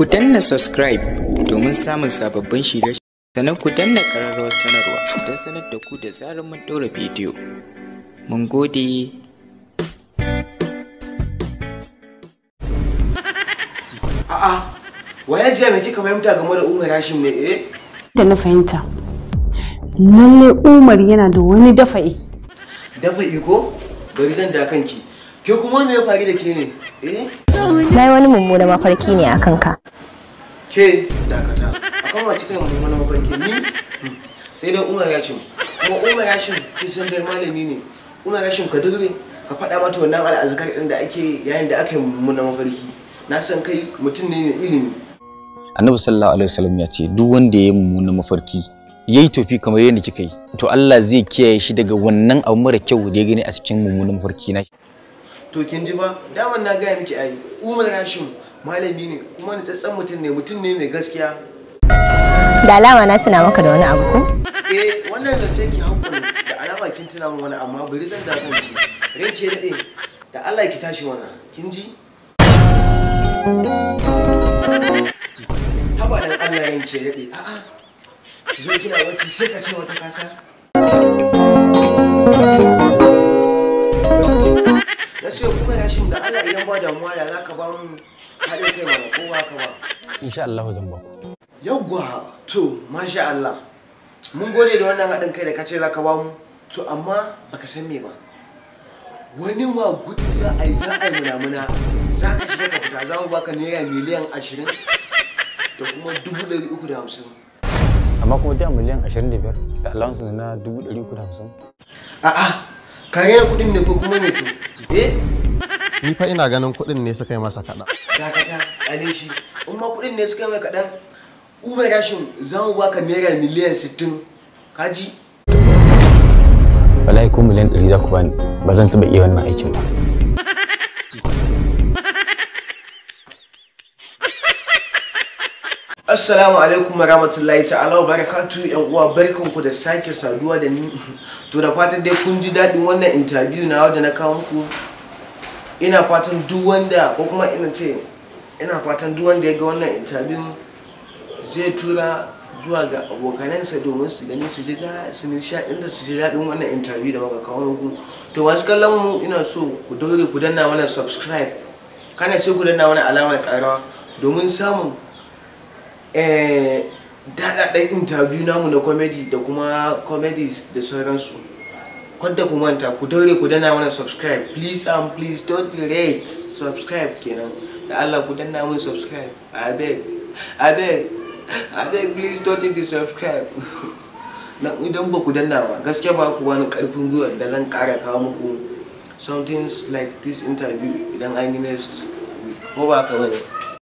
Ku danna subscribe domin samun sababbin shirye-shirye, sannan ku danna ƙararrawar sanarwa don sanar da ku da zarar mun ɗora bidiyo. Mun gode. A'a, waya jiya me kika fahimta game da Umar Hashim ne eh? Da na fahimta, lalle Umar yana da wani dafa'i. Dafa'i ko? Bari zan da kanki. Ke kuma me ya faru da ke ne? Eh? Na yi wani mummunan mafarki ne a kanka. Ke dakata. Akan wa kika yi mummunan mafarki ni? Sai dai Umar Hashim. Kuma Umar Hashim kin san dai malami ne. Umar Hashim ka dure ka faɗa mata wannan al'azkar ɗin da ake yayin da aka yi mummunan mafarki. Na san kai mutum ne mai ilimi. Annabi sallallahu alaihi wasallam ya ce duk wanda ya yi mummunan mafarki yayi tofi kamar yadda kika yi, to Allah zai kiyaye shi daga wannan abu mara kyau da ya gani a cikin mummunan mafarki na. To kin ji ba? Daman na gaya miki ai Umar Hashim malami ne kuma nitsatsen mutum ne mai gaskiya. Da alama na tuna maka da wani abu ko? Eh, wannan zancen ki hakuri da alama kin tuna min wani amma bari zan da kanki. Ranke daɗe da Allah ki tashi mana. Kin ji? Haba dan Allah ranke daɗe. A'a. Ki zo kina wacce sai ka ce wata kasa. Na ce Umar Hashim da Allah idan ba damuwa da za ka ba mu haɗin kai mana ko ba ka ba. Insha Allah zan ba ku. Yawwa, to masha Allah. Mun gode da wannan haɗin kai da ka ce za ka ba mu. To amma baka san me ba. Wani ma gudu za a yi munamuna. Za ka shiga ka fita za mu baka naira miliyan 20 da kuma 350,000. Amma kuma da miliyan 25 da allowance na 350,000. A'a, ka rena kuɗin ne ko kuma me to? Eh? Ni fa ina ganin kuɗin ne suka yi masa kaɗan. Dakata, ƙale shi. In ma kuɗin ne suka yi mai kaɗan, Umar Hashim za mu baka naira miliyan 60. Ka ji? Wallahi ko miliyan 100 za ku bani ba zan taɓa iya wannan aikin ba. Assalamu alaikum warahmatullahi ta'ala wa barakatu yan uwa, barkanku da sake saduwa da ni. To da fatan dai kun ji daɗin wannan interview na da na kawo muku. Ina fatan duk wanda ko kuma ina ce ina fatan duk wanda ya ga wannan interview zai tura zuwa ga abokanansa domin su gani su ji su nishaɗin da su ji daɗin wannan interview da muka kawo muku. To masu kallon mu ina so ku daure ku danna mana subscribe, kana sai ku danna mana alamar ƙarawa domin samun daɗaɗɗen interview namu na comedy da kuma comedies da sauransu. Kwadda ku manta ku daure ku danna mana subscribe, please and please don't rate subscribe kenan. Da Allah ku danna mun subscribe, I beg, I beg, I beg, please don't take the subscribe. Na idan ba ku danna ba gaskiya ba ku wani karfin gwiwa da zan ƙara kawo muku something like this interview idan an yi next week ko ba ka bane.